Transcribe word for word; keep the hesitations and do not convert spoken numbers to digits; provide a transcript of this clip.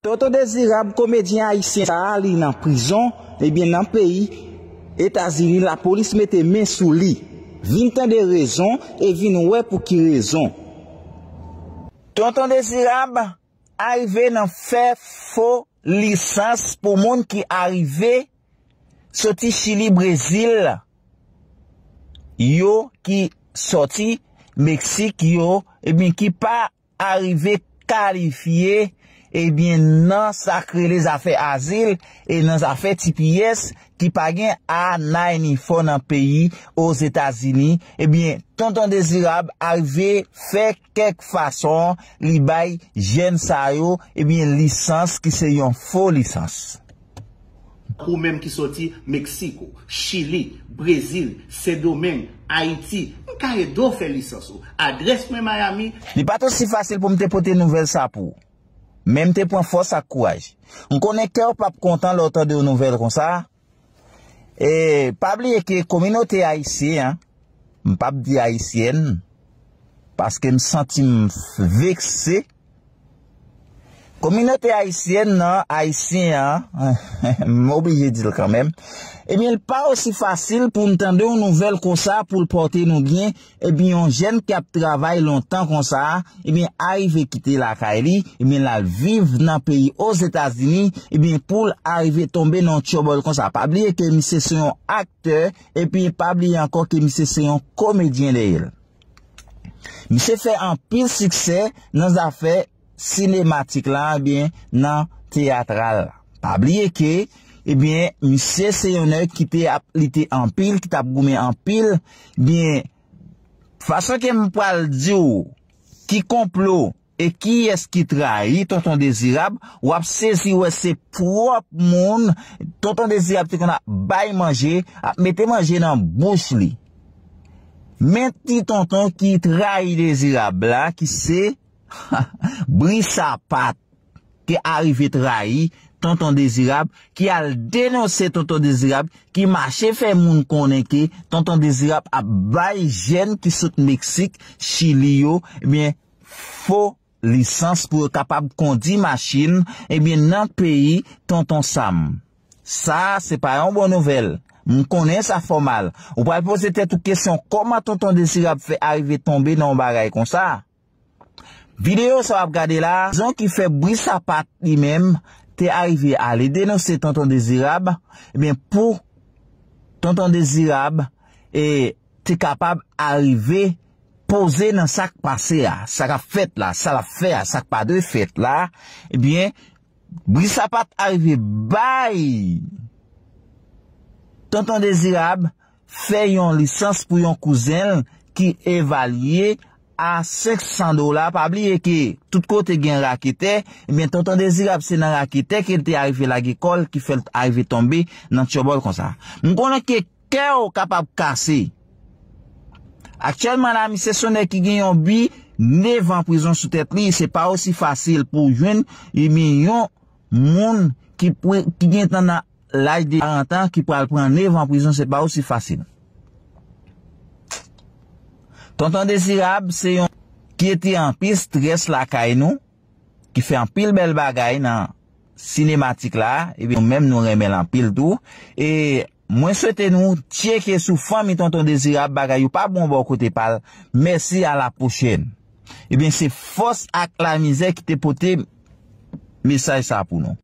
Tonton Dezirab, komedyen ayisyen sa a, li nan prizon, ebyen nan peyi Etazini, lapolis mete men sou li. Vin tande rezon e vin wè pou ki rezon. Tonton Dezirab arive nan fè fo lisans pou moun ki arive soti Chili, Brezil, yo ki soti Meksik, yo, ebyen ki pa arive kalifye, ebyen nan sa k rele zafè azil e nan zafè T P S ki pa gen a ninety-four nan peyi Ozetazini, ebyen Tonton Dezirab arive fè kèk fason li bay jèn sa yo, ebyen lisans ki se yon fo lisans. Ou menm ki soti Meksiko, Chili, Brezil, Sendomeng, Ayiti, m ka ede w fè lisans ou. Adrès mwen Miami. Li pa t osi fasil pou m te pote nouvèl sa pou ou. Men m te pran fòs ak kouraj. M konnen kè w p ap kontan lè w tande yon nouvèl konsa. E pa bliye ke kominote ayisyen an, m p ap di ayisyèn, paske m santi m vekse. Kominote ayisyèn nan, ayisyen an, m oblije di l kanmenm, ebyen, li pa osi fasil pou n tande yon nouvèl konsa pou l pote nou byen, ebyen, yon jèn k ap travay lontan konsa, ebyen, arive kite lakay li, ebyen, l al viv nan peyi Ozetazini, ebyen, pou l arive tonbe nan yon tchòbòl konsa. Pa bliye ke misye se yon aktè, epi pa bliye ankò ke misye se yon komedyen dèyè l. Misye fè anpil siksè nan zafè sinematik la, ebyen, nan teyatral la. Pa bliye ke, ebyen, misye se yon nèg ki te ap lite anpil, ki t ap goumen anpil, ebyen, fason ke m pral di w ki konplo e kiyès ki trayi Tonton Dezirab, w ap sezi wè se pwòp moun Tonton Dezirab te konn ap bay manje, ap mete manje nan bouch li. Men ti tonton ki trayi Dezirab la, ki se Bri Sapat, ki arive trayi Tonton Dezirab, ki al denonse Tonton Dezirab, ki mache fè moun konnen ke Tonton Dezirab ap bay jèn ki sot Meksik, Chili yo, ebyen, fo lisans pou yo kapab kondi machin, ebyen, nan peyi Tonton Sam. Sa, se pa yon bon nouvèl. M konnen sa fè w mal. Ou pral poze tèt ou kesyon, kòman Tonton Dezirab fè arive tonbe nan yon bagay konsa? Videyo sa w ap gade la, rezon ki fè Bri Sapat li menm te arive ale denonse Tonton Dezirab, ebyen, pou Tonton Dezirab e te kapab arive poze nan sa k pase a, sa k ap fèt la, sa l ap fè a, sa k pa dwe fèt la, ebyen, Bri Sapat arive bay Tonton Dezirab fè yon lisans pou yon kouzen l ki evalye a senk san dola. Pa bliye ke tout kote gen raketè, ebyen, Tonton Dezirab se nan raketè ke l te arive lage kò l ki fè l arive tonbe nan tchòbòl konsa. M konnen ke kè w kapab kase. Aktyèlman la, misye se yon nèg ki gen yon bi nev an prizon sou tèt li. Se pa osi fasil pou w jwenn, ebyen, yon moun ki, ki gentan nan laj de karant an ki pral pran nev an prizon, se pa osi fasil. Tonton Dezirab se yon ki ete anpil strès lakay nou, ki fè anpil bèl bagay nan sinematik la, ebyen, nou menm nou renmen l anpil tou. E mwen swete nou tcheke sou fanmi Tonton Dezirab, bagay yo pa bon bò kote pa l. Mèsi, a la pwochèn. Ebyen, se fòs ak lamizè ki te pote mesaj sa pou nou.